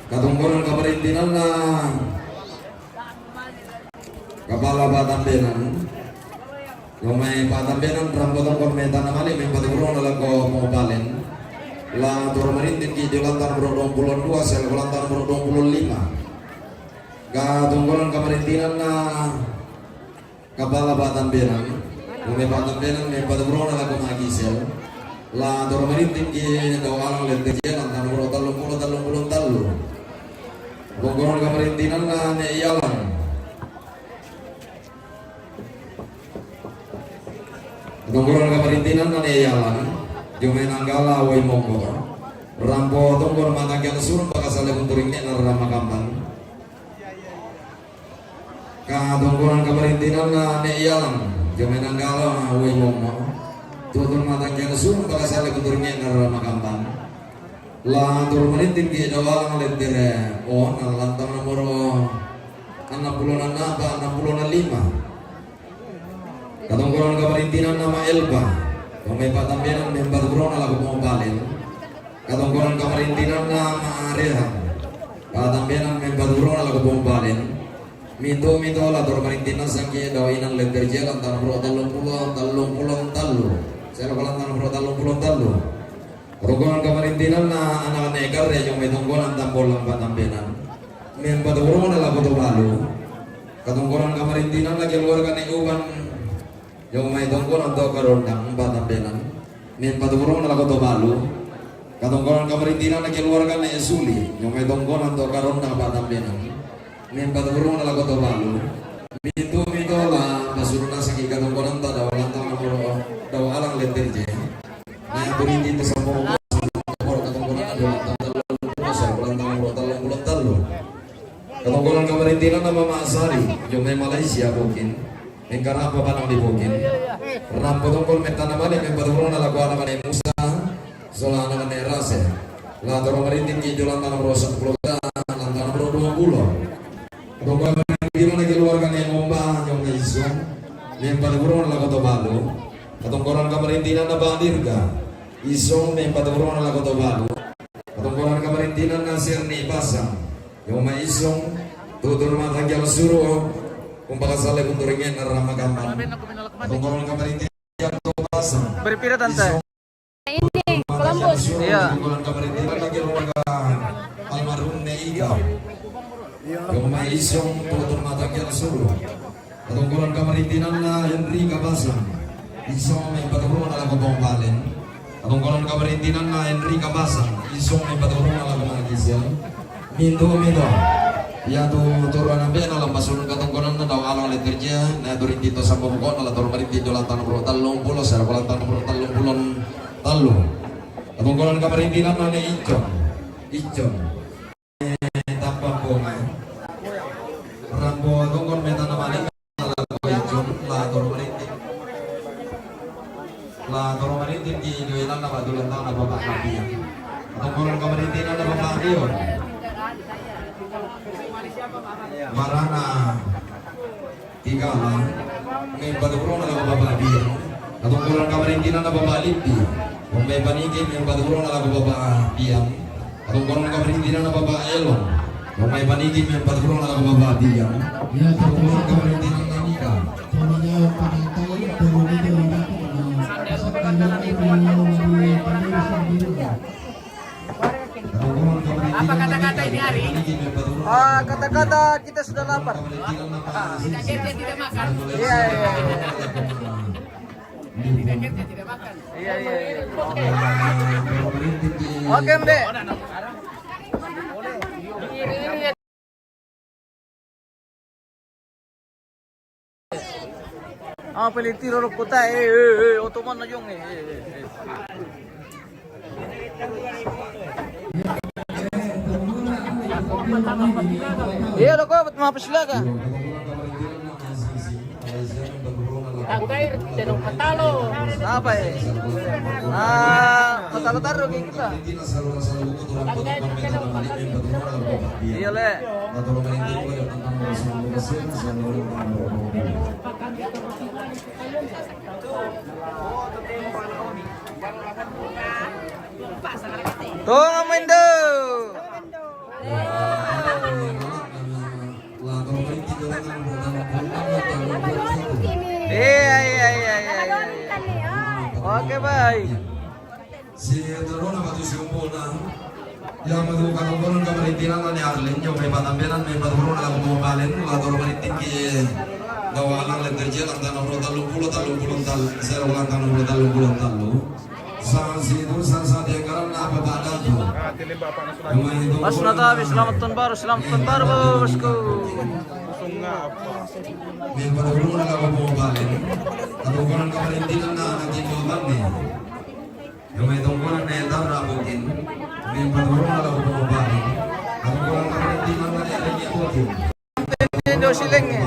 Katungkonan kamarintinan na Kapala patambenan. Yong mai patambenan rambo tongkon mai tanamali mai patagurong na lako mau palen. La toro marintin ki di lantang bro dong pulon dua sel lantang bro dong pulon lima. Katungkonan kamarintinan na kapala patambenan. Yong mai patambenan mai patagurong na lako magi sel. La toro marintin ki dau alang lente je lantang bro talung pulon talung pulon talu. Katungkonan kamarintinan na ne iyalang. Katungkonan kamarintinan na ne iyalan, jomai nanggala woi monggo. Rampo tungkon matang kiana surung pakasale kunturing ne na ramakamban. Katungkonan kamarintinan na ne iyalan, jomai nanggala woi monggo. Tutun matang kiana surung pakasale kunturing ne na ramakamban. La turu marintin ki dawalang lentere on lantang nomor anam puluh enam apa anam puluh lima. Katungkonan kamarintinan nama Elba. Yong mai patambenan mempat burong na lagu mau palen. Katungkonan kamarintinan nama Arehan. Patambenan mempat burong na lagu mau palen. Minto minto la turu marintinan sangki dawa inan lentere je lantang bro talung pulon talung pulon talu. Sel lantang bro talung pulon talu. Katungkonan kamarintinan na anak ne kare yong mai tungkonan tambolang patambenan. Mempat burong na lagu to balu. Katungkonan kamarintinan na keluarga ne uban yong mai tungkonan to karondang patambenan. Mempat burong na lagu to balu. Katungkonan kamarintinan na keluarga ne suli yong mai tungkonan to karondang patambenan. Mempat burong na lagu to balu. Minto minto la pasuru na sangki katungkonan ta dawa lantang nomor dawa alang lentere je. Naya buri di tersambung nomor katungkonan ada lantang talung pulon sel lantang nomor talung pulon talu. Katungkonan kamarintinan nama Mak Sari, jomai Malaysia bukin. Mengkarapa panang di bukin. Rampo tungkon mentana mane mempat burong na lagu anak ne Musa. Sola anak ne rase. La toro marintin ki jo lantang nomor sepuluh ta lantang nomor dua puluh. Katungkonan kamarintinan na keluarga ne ngomba yong ne isong. Mempat burong na lagu to balu. Katungkonan kamarintinan na Bang Dirga. Isong mempat burong na lagu to balu. Katungkonan kamarintinan na Serni Pasang. Yo ma isong, tutur mata gyal suru, kumpaka sale kunturingen arama gamban. Katongkonan kamarintinan to basang. Berpira, Tante? Isong. Ini, Columbus. Iya. Katongkonan kamarintinan lagi rumah almarhum Ne Ika. Yo ma isong, tutur mata gyal suru. Katongkonan kamarintinan na Henry Kabasang. Isong me paturo na lagu Bong Balen. Katongkonan kamarintinan na Henry Kabasang. Isong me paturo na lagu Magisel. Mintu, mintu. Ya tu turu na be na lambasun katongkonan na daw alang liturgia. Na durin dito sa bongko na latur marinti do lantang bro talong pulo, sa lantang bro talong pulon talo. Katongkonan kamarintinan na Ne Icon. Icon. Tapang bunga. Rambo tongkon meta na malik. Lagu Icon, latur marinti. Latur marinti ki ijo ilang na batulan tang na bapak kapian. Tongkonan kamarintinan na bapak kapian. Marana. Tigala, me paturo na lagu bapak biang. Katongkonan kamarintinan na bapak Lipi. Bong me paniki me paturo na lagu bapak biang. Katongkonan kamarintinan na bapak Elon. Bong me paniki me paturo na lagu bapak biang. Iya, katongkonan kamarintinan na Nika. Apa kata-kata ini hari? Apa kata-kata ini hari? Ah, kata-kata kita sudah lapar. Tidak, dia tidak makan. Iya, iya, iya. Tidak, dia tidak makan. Iya, iya, iya. Oke, Mbak. Ah, pele tiro ro kota, eh, eh, eh, otoman na jong, eh, eh, eh, eh. Iya, lo ko, mapis laga. Apa, eh? Ah, matalo taro kay kita. Iya, le. Tong Amendo. Iya, iya, iya, iya, iya. Oke, baik. Si Torona batu si umpuna. Yang batu katongkonan kamarintinan na Ne Arlen, yo me patambenan me paturo na lagu Bong Balen, latur marinti ki daw alang liturgia, lantang nomor talong pulo, talong pulo tal-, sero lantang nomor talong pulo talo. Sa situ sa sa dekaran na apa pada tu. Pas na tabi, selamat tahun baru, selamat tahun baru, bosku. Me paturo na lagu Bong Balen. Katongkonan kamarintinan na, na Tino Bane. Yo me tongkonan na Etara Bukin. Me paturo na lagu Bong Balen. Katongkonan kamarintinan na Ne Arlen Bukin. Indo siling, eh.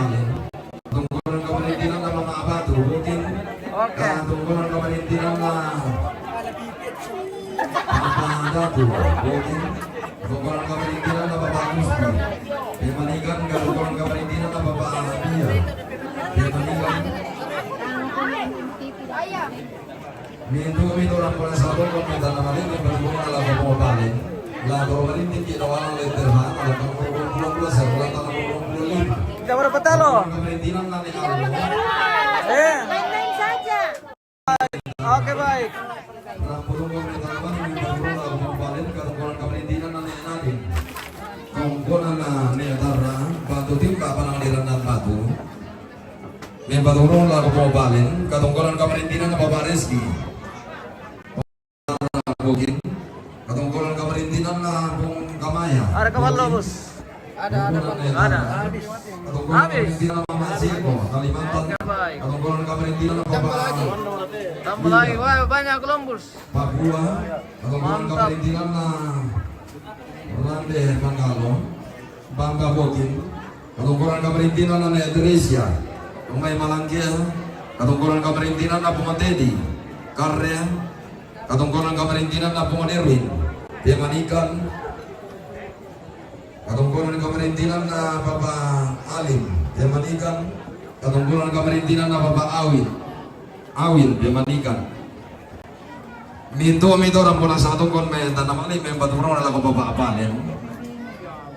Tongkonan kamarintinan na Mama Abatu, Bukin. Oke. Ah, tongkonan kamarintinan na Papa Datu, Bukin. Tongkonan kamarintinan na Papa Gusti. Pemanikan, tongkonan kamarintinan na Papa Pia. Pemanikan. Mintu, mintu orang pernah sabun, kau minta nama dia, minta dulu, ala kau mau balik. Lah, kalau balik tinggi, lawan letter ha, ala kau mau pulang, pulang, saya pulang, tanah pulang, pulang, lima. Kita berapa talo? Kau minta nama dia, eh. Main-main saja. Oke, baik. Orang pulang, kau minta nama dia, minta dulu, ala kau mau balik, kalau kurang kau minta nama dia, nanti. Kau, kau nana, nih, tara, batu tim, kapan ang dirandan batu? Me paturo na lagu Bong Balen, katongkonan kamarintinan na Bapak Reski. Bukin. Katongkonan kamarintinan na Bong Kamaya. Ada kawan lo, Bos? Ada, ada, Bos. Ada. Katongkonan kamarintinan na Mama Zeko, Kalimantan. Oke, baik. Katongkonan kamarintinan na Bapak. Tambah lagi. Tambah lagi. Wah, banyak, Columbus. Papua. Katongkonan kamarintinan na Rande Manggalo. Bamba Bukin. Katongkonan kamarintinan na Teresia. Umay Malangkia. Katongkonan kamarintinan na Puma Teddy. Karya. Katongkonan kamarintinan na Puma Derwin. Demanikan. Katongkonan kamarintinan na Papa Alim. Demanikan. Katongkonan kamarintinan na Papa Awil. Awil, demanikan. Mintu, mintu, orang pulang satu kon me tanam ali, me paturo na lagu Bapak Apalen.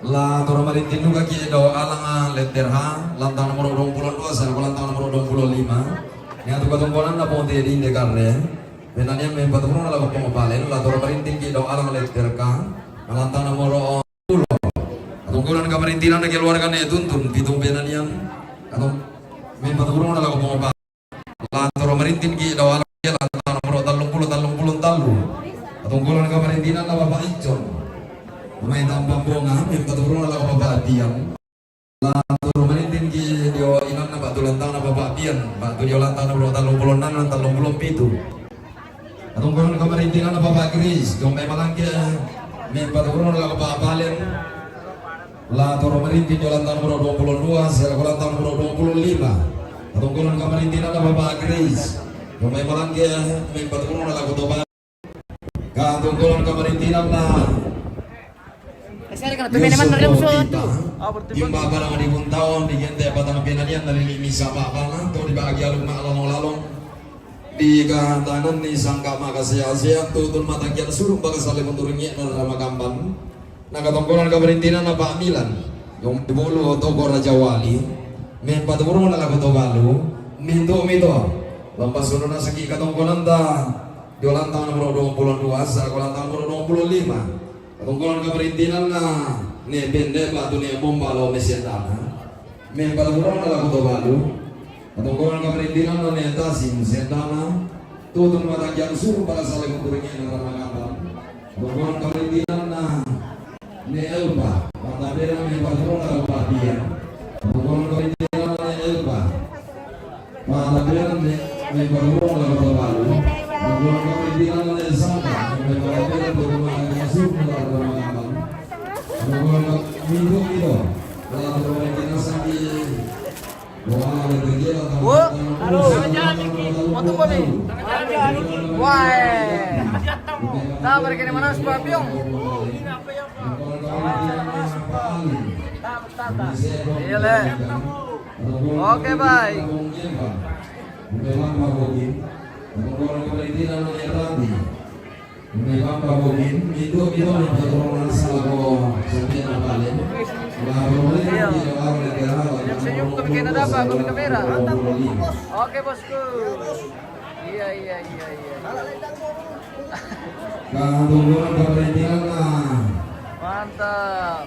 La toro marinting duka ki do alang letter H, lantang nomor dua puluh dua, selaku lantang nomor dua puluh lima. Ni atu katongkonanna Pote Dinde Karre. Benanian mempa tupuruna lako pongopalen, la toro marinting ki do alang letter K, lantang nomor dua puluh. Katongkonan kamarintinanna keluarga ne Tuntun, pitung benanian. Katong mempa tupuruna lako pongopalen. La toro marinting ki do alang, lantang nomor tallung puluh, tallung puluh tallu. Katongkonan kamarintinanna Bapak Icon. Pemain tampang bonga, mempa tupuruna lako Bapak Tiang. La toro marinting ki dio inanna batu lantangna Bapak Tiang, batu dio lantang nomor tallung puluh enam, tallung puluh pitu. Katongkonan kamarintinanna Bapak Grace, jomai malangke, mempa tupuruna lako Bapak Palen. La toro marinting dio lantang nomor dua puluh dua, selaku lantang nomor dua puluh lima. Katongkonan kamarintinanna Bapak Grace, jomai malangke, mempa tupuruna lako Toba. Katongkonan kamarintinanna Kasi ada kena tumene man Yusuf dari musuh Tobita. Tu. Jumpa barang di puntaon, di gente patang pinanian dari limi sama bana, tu dibagi aluk mak lalong-lalong. Di kahantangan ni sangka maka sia-sia, tutun mata kian surung baka sale munturingi na rama kamban. Na katongkonan kamarintinanna Pak Milan, yang di bolu toko Raja Wali, mempa tupuruna lako Tobalu, mintu mito. Lampas kono nasaki katongkonanta, dio lantang nomor dua puluh dua, selaku lantang nomor dua puluh lima. Katongkonan kamarintinanna ne bende batu ne bomba lo mesendana. Mempa tupuruna lako Tobalu. Katongkonan kamarintinanna ne Tasing sendana. Tutun mata kian surung baka sale munturingi na rama kamban. Katongkonan kamarintinanna ne Elpa. Mata bela mempa tupuruna lako Bapak Tiang. Katongkonan kamarintinanna ne Elpa. Patabelan ne, ne Barua la Kota Baru. Barua kami bilang ne sangka, ne patabelan Barua la Kota Baru. Barua la Minggu itu. Kalau Barua kita sakit, Barua la Kota Baru. Wo, halo, mau tunggu nih. Wah, eh. Tabar kene mana si Papiong? Iya, Le. Oke, baik. Iya. Senyum-senyum tuh bikin ada apa? Aku minta merah. Oke, bosku. Iya, iya, iya, iya. Mantap.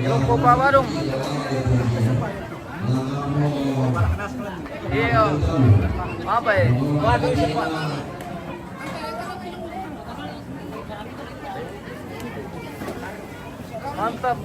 Yo, Kopa Badung. Iya. Apa ya? Mantap.